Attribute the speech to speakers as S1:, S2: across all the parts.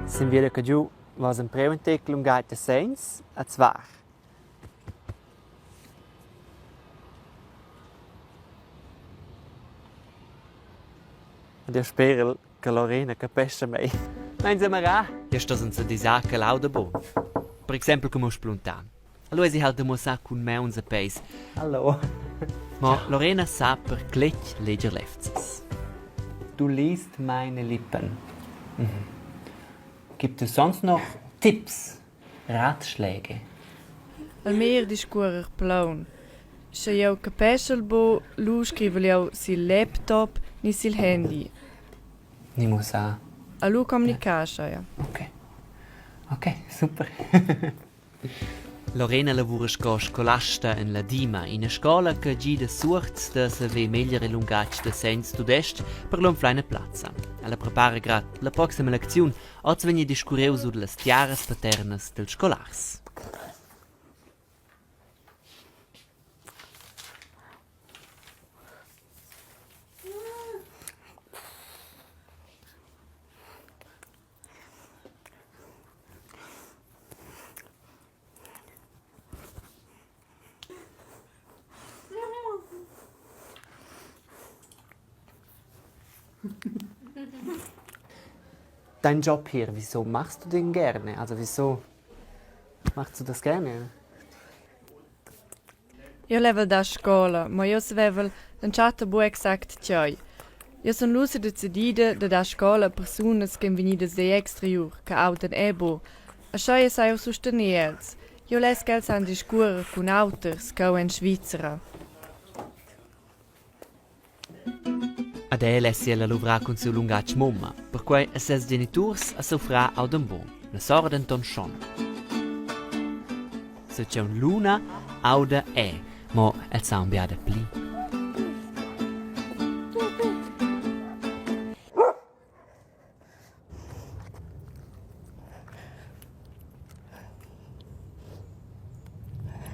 S1: Sin via da Cadiu vas empreu in tec lungatg da segns a zvar. Ed jeu sperel che Lorena capescha mei. Meins amara. Jeu sto senza disar che l'auda buc. Per exempel come spluntar. Allura esi halt da muossar cun mauns e peis. Hallo. Ma Lorena sa per cletg leger lefzas. Du liest meine Lippen. Mhm. Gibt es sonst noch Tipps, Ratschläge?
S2: El meglier discuorer plaun. Sche jeu capeschel buc, lu scrivel jeu sil laptop ni sil handy.
S1: Ni muossar.
S2: E lu communicascha jeu.
S1: Okay. Okay, super. Lorena lavura sco scolasta en la Dima, ina scola che gida suords da saver meglier il lungatg da segns tudestg per l'anflar ina plazza. Ella prepara grad la proxima lecziun. Oz vegn discurriu sur las tiaras paternas dils scolars. Dein Job hier, wieso machst du den gerne? Also wieso machst du das gerne?
S2: Jeu level dar scola, mo jeu savevel l'entschatta buc exact tgei. Jeu sun lu sedecidida da dar scola a persunas ch'ein vegnidas digl exteriur, che audan era buc. Aschia sai jeu sustener els. Jeu less ch'els san discuorer cun auters cheu en Svizra.
S1: Ad el essi ella luvrar cun siu lungatg mumma, perquei a ses geniturs a seu frar audan buc, la sora denton schon. Seu tgaun Luna auda è, mo el sa aunc bia dapli.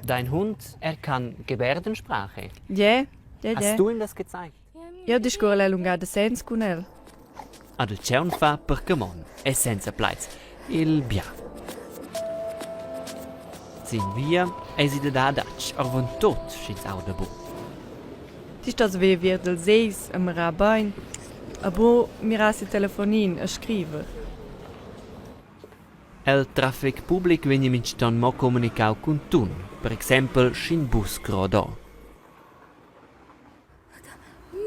S1: Dein Hund, er kann Gebärdensprache.
S2: Yeah, yeah,
S1: Hast
S2: yeah.
S1: du ihm das gezeigt?
S2: Jeu discuorel la lunga da sens cun el.
S1: Ad il tgaun fa per camon e senza plaids il bia. Sin via eisi da dar adatg, oravontut sch'ins auda buc.
S2: Ti stos ver via dals egls e mirar bein, e buc mirar sil telefonin e scriver.
S1: El traffic public vegn mintgaton mo communicau cun tun, per exempel sch'in bus croda.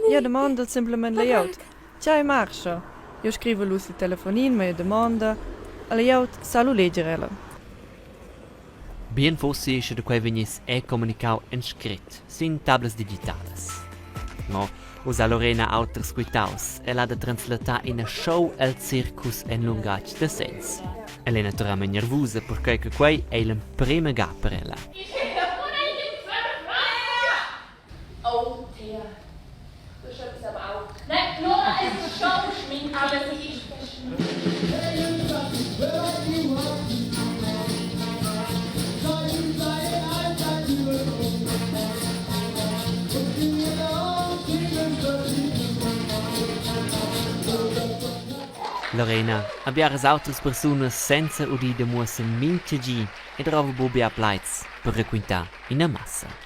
S2: Jeu demondel semplamein la glieud: Tgei marscha? Jeu scrivel lu sil telefonin mia damonda e la glieud sa lu leger ella.
S1: Bien fussi, sche da quei vegniss era communicau en scret sin tablas digitalas. Mo uss ha Lorena auters quitaus. Ella ha da translatar ina show el circus en lungatg da segns. Ella è naturalmein nervusa perquei che quei ei l'emprema ga per ella.
S3: Oh, Thea. Du hast etwas am Auge. Nein, Nora, es ist schon geschminkt, aber sie ist verschminkt.
S1: Lorena ha biaras autras persunas senza udir da muossa mintga gi e drova buca bia plaids per raquintar ina massa.